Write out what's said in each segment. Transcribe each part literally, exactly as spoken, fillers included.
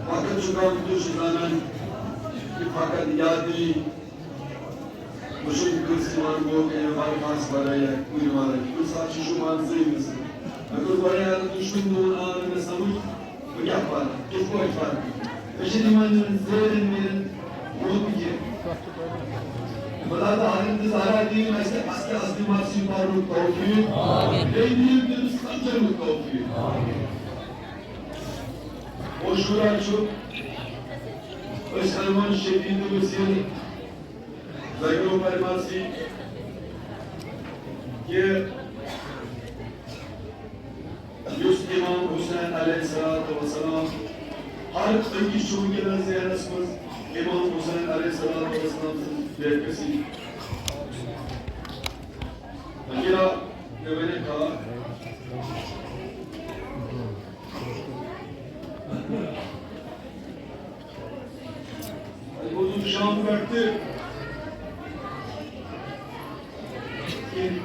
وقت چھُ کم، تُہۍ چھِو زانان، یہِ فقط یادٕے وٕچھُن کٲنٛسہِ یِوان موقعہٕ یہِ برخاست بنٲیِتھ کُنہِ وَرٲے۔ کُنہِ ساتہٕ چھُ شوٗبان زٲوِس۔ مےٚ کوٚر گۄڈَے عرض، دُشمن میون آو نہٕ مےٚ سمجھ، بہٕ کیٛاہ پَرٕ، کِتھ پٲٹھۍ پَرٕ؟ مےٚ چھِنہٕ یِوان یِمَن زٲوٮ۪ن وٲوٮ۪ن موقعہٕ کینٛہہ۔ خۄدا تہٕ حضرت زہرا دِیِن اَسہِ اَصلہِ اَصلہِ مرثی پَرنُک توفیٖق۔ بیٚیہِ دِیِن تٔمِس سَمجھنُک توفیٖق۔ عاشورہ چھُ أسۍ عنوان شفیع تہٕ وسیٖلہٕ زٲوِو پرِ مرثی کہِ یُس امام حسین علیہ الصلوۃ والسلام، ہر أکِس چھُ وٕنکیٚنَس ذہنَس منٛز امام حسین علیہ الصلوۃ والسلام سٕنٛز بے کسی۔ فقیرا، مےٚ وَنے کَتھ۔ اَسہِ بوٗزُکھ شام پٮ۪ٹھ تہِ کینٛہہ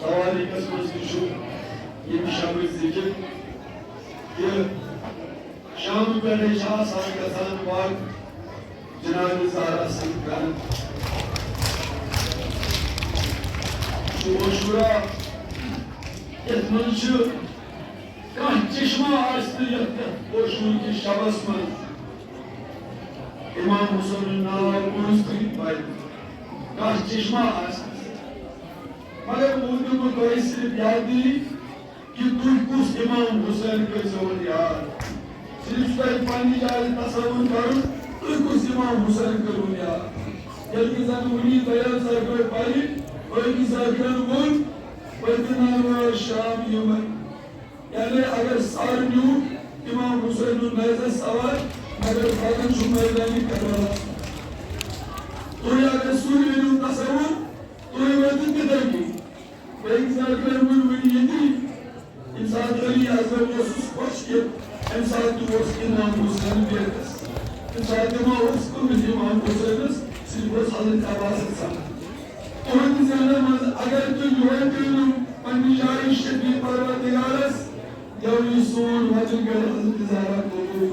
توٲریٖخَس منٛز تہِ چھُ ییٚمہِ شبٕچ ذِکِر کہِ شام پٮ۪ٹھَے چھِ آسان گژھان پاک جناب زہرا سۭتۍ کران۔ سُہ عاشورہ یَتھ منٛز چھُ کانٛہہ چشمہ آسہِ نہٕ یتھ، یتھ عاشورہ کِس شبس منٛز امام حسین ناو پانٛژھ ترٕٛہ پرِ۔ کانٛہہ چشمہ آسہِ نہٕ۔ مگر بہٕ دِمہٕ تۄہہِ صرف یادٕے کہِ تُہۍ کُس امام حسین کٔرۍزیون یاد۔ صرف چھُ تۄہہِ پننہِ جایہِ تصور کرُن، تُہۍ کُس امام حسین کٔرۍوُن یاد۔ ییٚلہِ کہِ زن وُنی بیان صٲبن پرِ، باقی ذاکرن ووٚن، پٔتِم ناو شام یِمن۔ یعنی اگر سر نیوٗ امام حسین ہُنٛد نظر سوار، مگر پتہٕ چھُ میدانہِ کربلاہس منٛز۔ تُہۍ اگر سُے أنِو تصور، تُہۍ وٲتِو تِتھے کٔنۍ۔ بیٚیہِ ساتہٕ کٔر وۄنۍ وۄنۍ ییٚتی، ییٚمہِ ساتہٕ علی اصغر اوسُس خۄش کہِ اَمہِ ساتہٕ تہِ اوس امام حسین بیکس۔ ییٚمہِ ساتہٕ تہِ ما اوس کٔمِس امام حسینس، سُہ تہِ اوس حضرت عباسس سان۔ تُہٕنٛدِ ذہنہٕ منٛز اگر تُہۍ یورٕ تہِ أنِو پننہِ جایہِ شفیع پروردگارس، گٮ۪ونٕے سون وطن کرِ حضرت زہرا قبول۔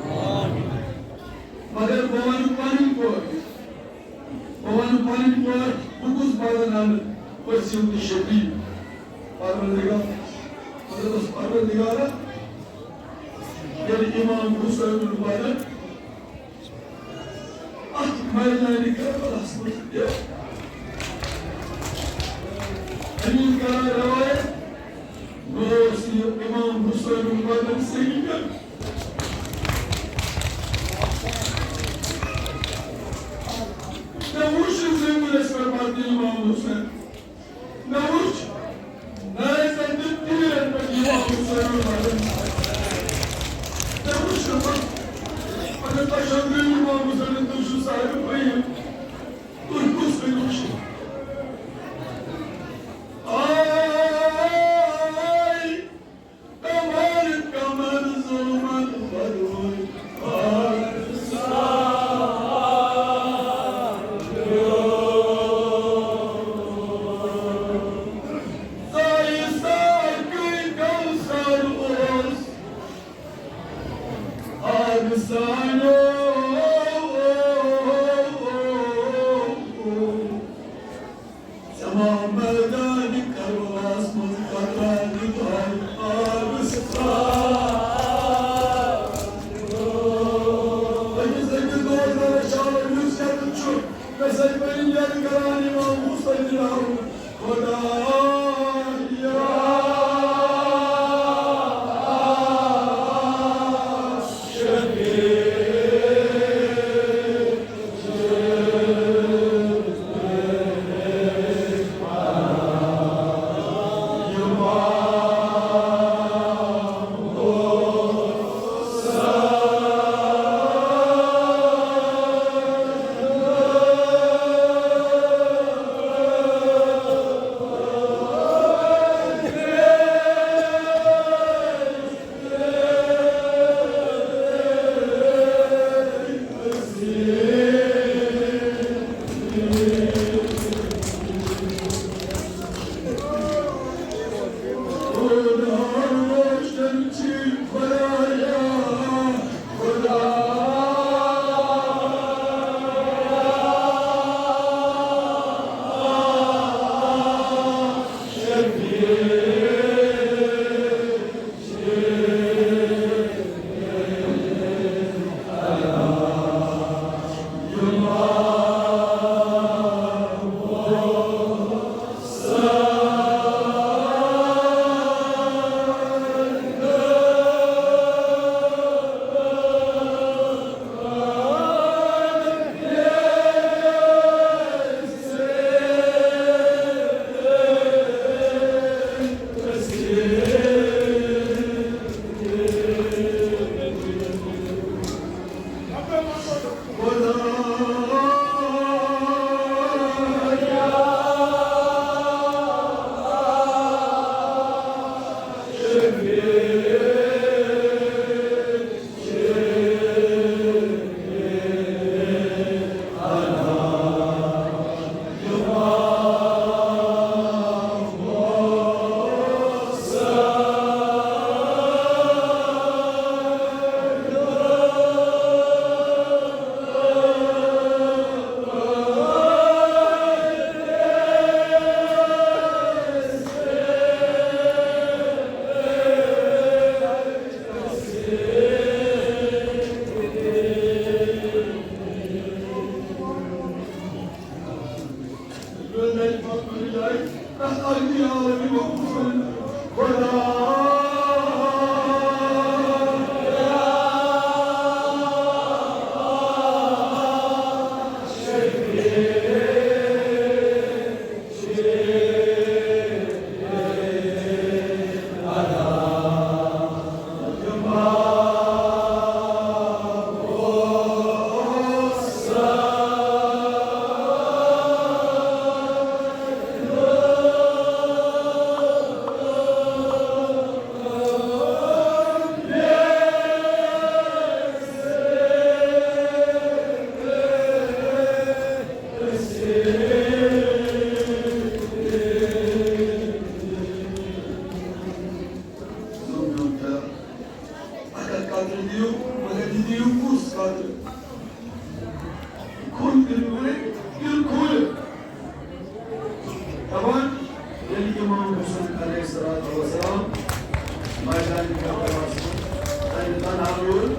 مگر بہٕ ونہٕ پنٕنۍ پٲٹھۍ، بہٕ ونہٕ پنٕنۍ پٲٹھۍ، بہٕ کُس بدن انہٕ وسیٖم تہٕ شفیع؟ پروردگار، حضرت پروردگارا، ییٚلہِ امام حسین بدن اتھ میدانہِ کربلاہس منٛز پیوٚو۔ حدیث کران روایت، مےٚ اوس یہِ امام حسین بدن سۭتۍ۔ مےٚ وُچھ زٔمیٖنَس پٮ۪ٹھ پَتہٕ امام حسین۔ مےٚ وُچھ نارِ زَن تہِ تیٖرَن پٮ۪ٹھ امام حسین بدن۔ مےٚ وُچھ نہٕ پَتہٕ، مگر تۄہہِ چھَو نہٕ امام حسین، تُہۍ چھِو صاحب فہیم۔ تُہۍ کُس فہیم چھِو؟ آے کمر کمر ظلمت بروی خاکسار۔ زائی ساقی کوثر اوس آگ سانو۔ ژےٚ ما میدانِ کربلاہس منٛز قطرٕ دِتھ آے آبس تام؟ اگر قطرٕ دِیِو، مگر یہِ دِیِو کُس قطرٕ؟ کھوٚل کٔرِو وۄنۍ، دِل کھوٗلِتھ۔ دَپان، ییٚلہِ امام حسین علیہ الصلوۃ والسلام مٲدانِ کربلاہَس منٛز تَمہِ تنہا روٗد،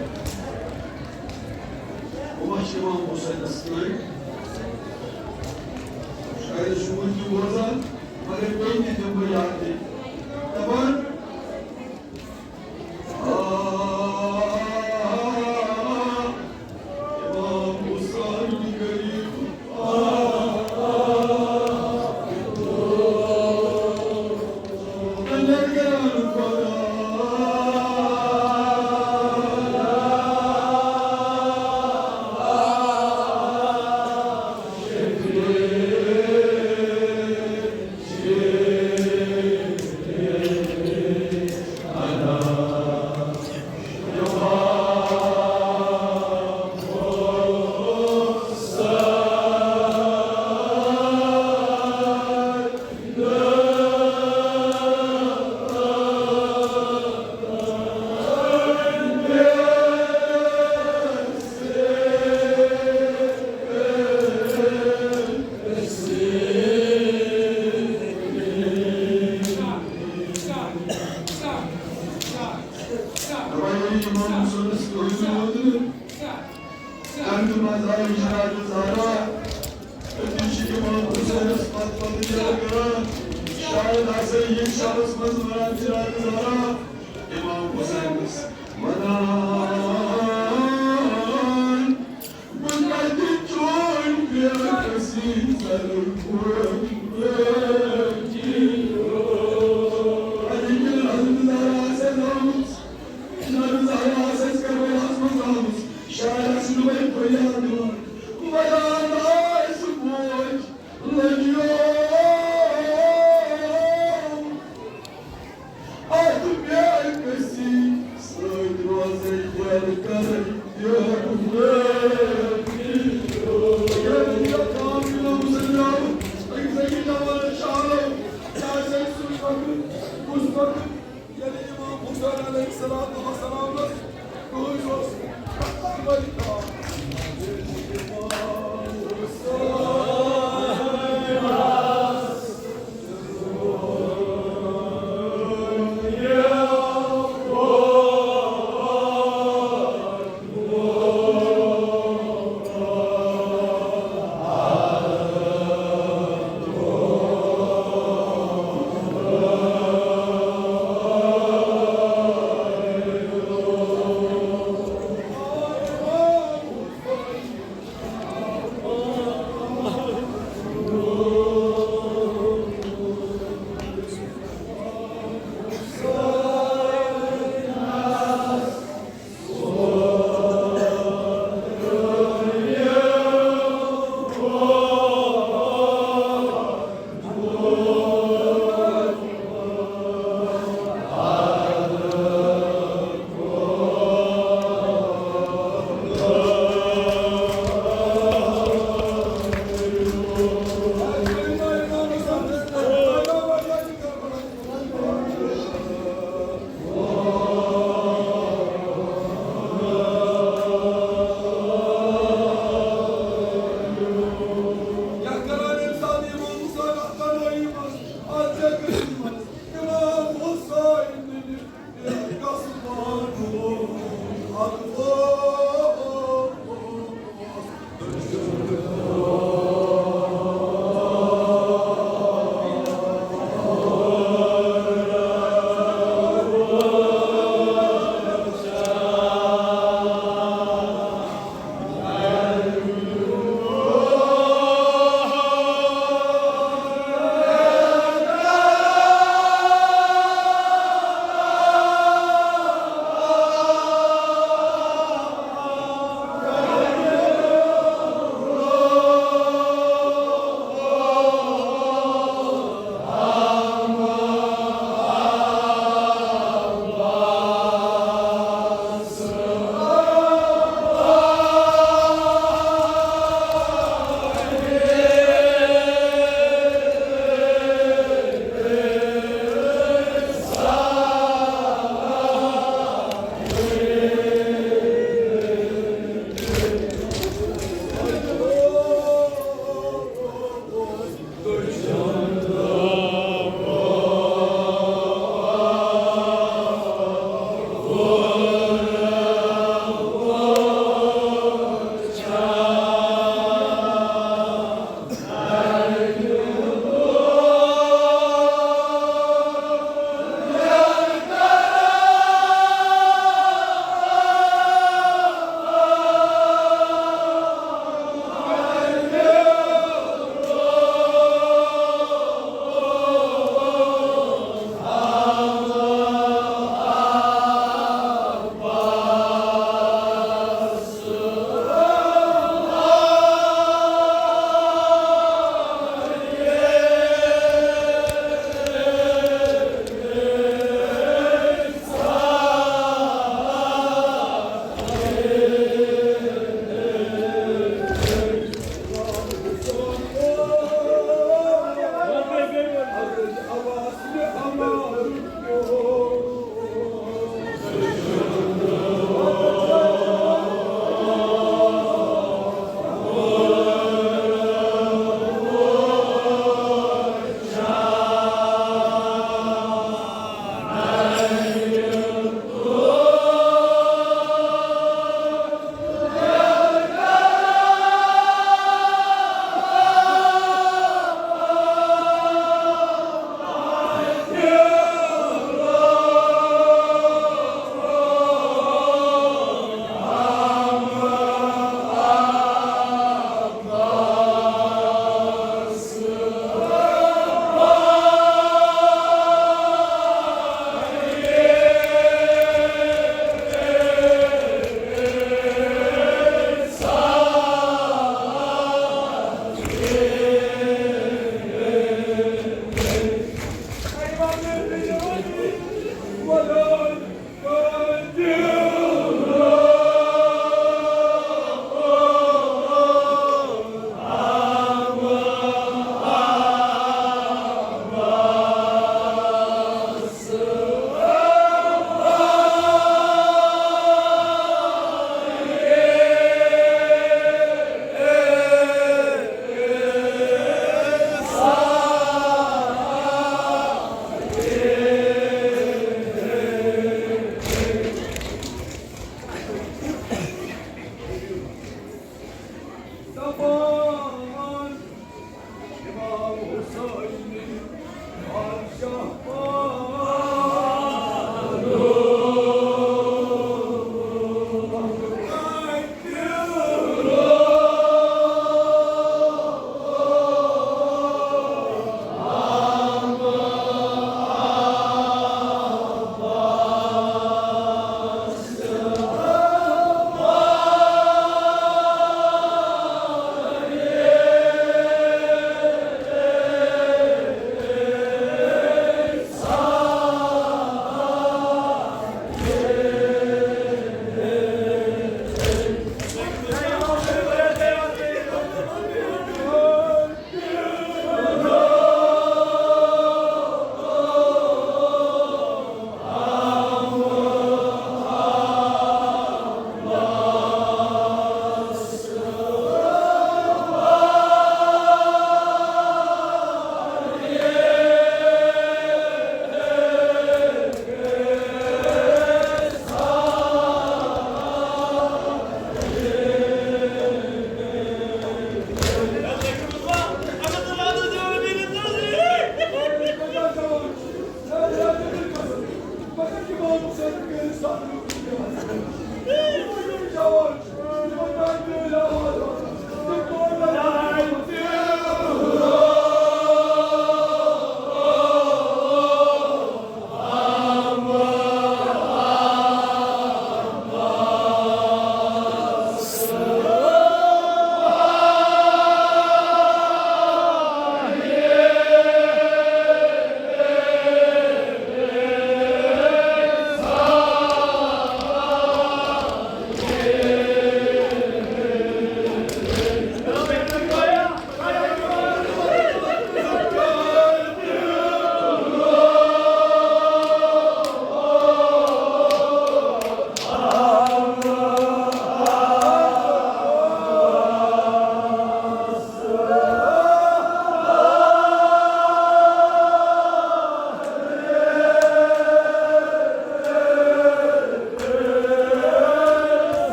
وۄنۍ چھِ امام حسینَس سۭتۍ شاید شُر تہِ روزان، مگر بیٚیہِ تہِ دِمہٕ بہٕ یاد ییٚتہِ۔ دَپان، دَپان، ییٚلہِ امام حسینَس کٲنٛسہِ ووت نہٕ، تَمہِ دۄہ منٛز آیہِ شاعر زہرا، أتی چھِ امام حسینَس پتہٕ پتہٕ یاد کران۔ شاید ہسا یہِ شبس منٛز وَنان شاعر زہرا، امام حسینَس وَنان۔ بہٕ کَتہِ چون بے کسی سر پوشی۔ اَتہِ ییٚلہِ حضرت زہرا آسہِ آمٕژ، حضرت زہرا آسہِ کربلاہَس منٛز آمٕژ، شاید آسہِ نہٕ وۄنۍ فریاد دِوان، وَنان آسہِ بوج لَجیو۔ اَتھ بے کسی سۭتۍ روزَے یَلہٕ کَرٕنۍ تہِ۔ ییٚلہِ یہِ کٲم یِمو سَمجھاوُن، أکِس أکِس جوانَس شالو، یہِ آسہِ سُے وقت، کُس وقت، ییٚلہِ امام حسین علیہ الصلوۃ والسلام کٲنٛسہِ اوس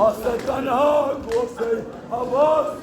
آسہ تنہا گوسے حواس۔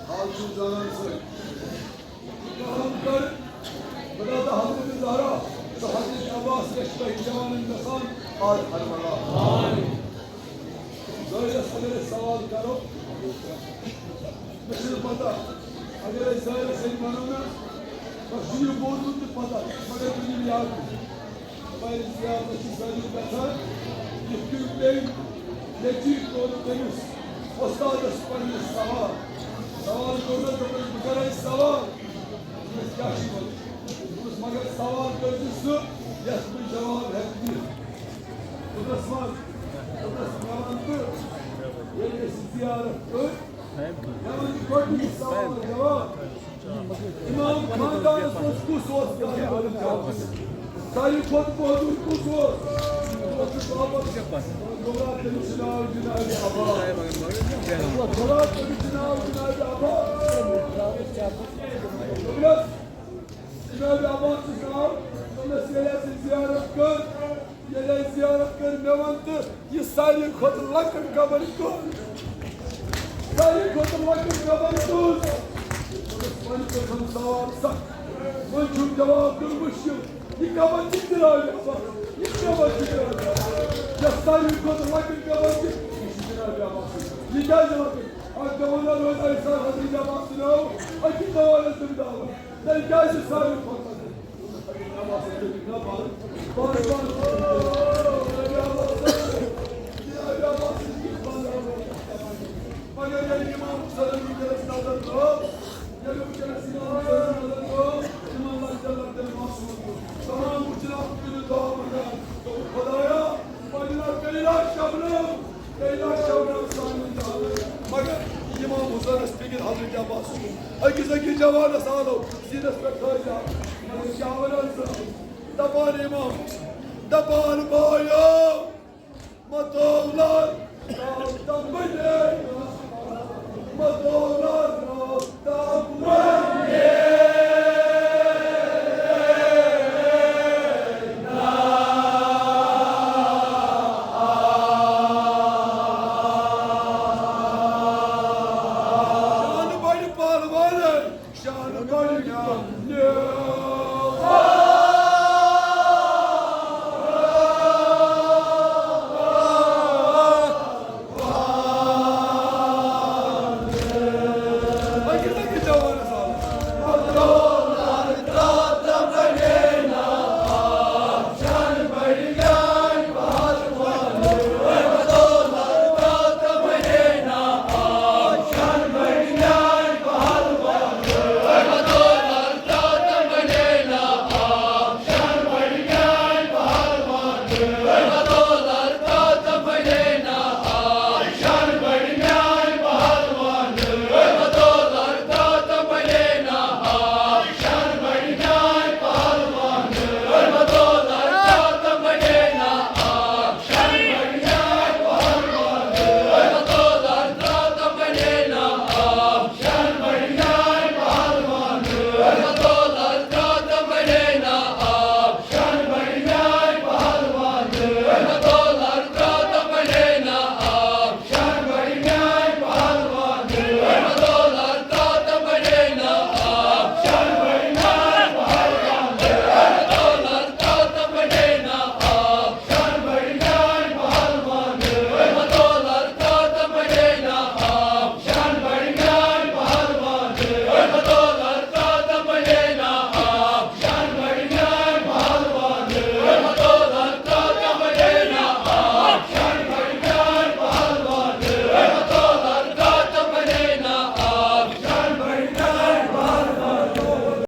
حال چھُم زانان سٲری۔ رحم کر، خدا تہٕ حضرت زہرا تہٕ حضرت عباس گژھِ تۄہہِ جوانن گژھان آز کربلا۔ زٲہدس اگر أسۍ سوال کرو، مےٚ چھُنہٕ پتہ، اگر أسۍ زٲہدس سۭتۍ ونو نا، تۄہہِ چھُ یہِ بوٗزمُت تہِ پتہ، مگر تُہۍ یِم یاد کٔرِو۔ پنٕنۍ زیارتس چھِ سٲری گژھان، یِتھ کٔنۍ تٔمۍ نیٚچوۍ کوٚر تٔمِس وۄستادس پننِس سوال۔ سوال کوٚرنس، دوٚپنس، "بہٕ کرے سوال، دوٚپنس، کیٛاہ چھُ وَنُن؟" دوٚپنس، "مگر سوال کٔرۍ زِ سُہ، یتھ بہٕ جواب ہٮ۪کہٕ دِتھ۔" دوٚپنس، "وَن۔" دوٚپنس، "مےٚ وَن تہٕ، ییٚلہِ اَسہِ زیارت کٔر، مےٚ وَن گۄڈٕنِچ سوال جواب۔" امام خاندانس منٛز کُس اوس؟ ساروی کھۄتہٕ بہادُر کُس اوس؟ اوس بابا۔ گوٚبرا، تٔمِس چھُ ناو جناب عباس۔ گوٚبرا، تٔمِس چھُ ناو جناب عباس۔ دوٚپنس، جناب عباس چھُ ناو، دوٚپنس، ییٚلہِ اَسہِ زیارت کٔر، ییٚلہِ اَسہِ زیارت کٔر، مےٚ وَن تہٕ، یہِ ساروی کھۄتہٕ لۄکٕٹ قبر کُس؟ ساروی کھۄتہٕ لۄکٕٹ قبر کُس؟ وۄنۍ کٔرِتھ سوال سخ۔ وۄنۍ چھُم جواب دیُن مُشکِل۔ یہِ قبر چھِ جناب عباس۔ یہِ قبر چھِ جناب عباس۔ یۄس ساروی کھۄتہٕ لۄکٕٹ قبر چھِ، یہِ چھِ جناب عباس۔ یہِ کیٛازِ لۄکٕٹ؟ اَتھ زمانَس منٛز ٲسۍ آسان حضرت عباس سٕنٛدیو أکِس زمانَس ذمہٕ دار۔ تیٚلہِ کیٛازِ چھِ ساروی کھۄتہٕ لۄکٕٹ؟ مگر ییٚلہِ امام حسینَن وٕنکیٚنَس نظر ترٲو، ییٚلہِ وٕنکیٚنَس امام حسینَن نظر ترٲو، تِمَن لۄکٹٮ۪ن لۄکٹٮ۪ن معصوٗمَن کُن، تمام وٕچھِن اَکھ کُنہِ دۄہ مگر دوٚپُکھ، "خۄدایا، پنٛنہِ لَٹہِ کٔرِو شبنم۔" مگر امام حسینس فکر حضرت عباس کُن۔ أکِس أکِس جوانس آلو سیٖنس پٮ۪ٹھ تھٲوِتھ۔ مگر کیٛاہ وَنان ژٕ؟ دپان امام حسین، دپان بایو، مہ دولت تام بنے، مہ دولت تام بنے۔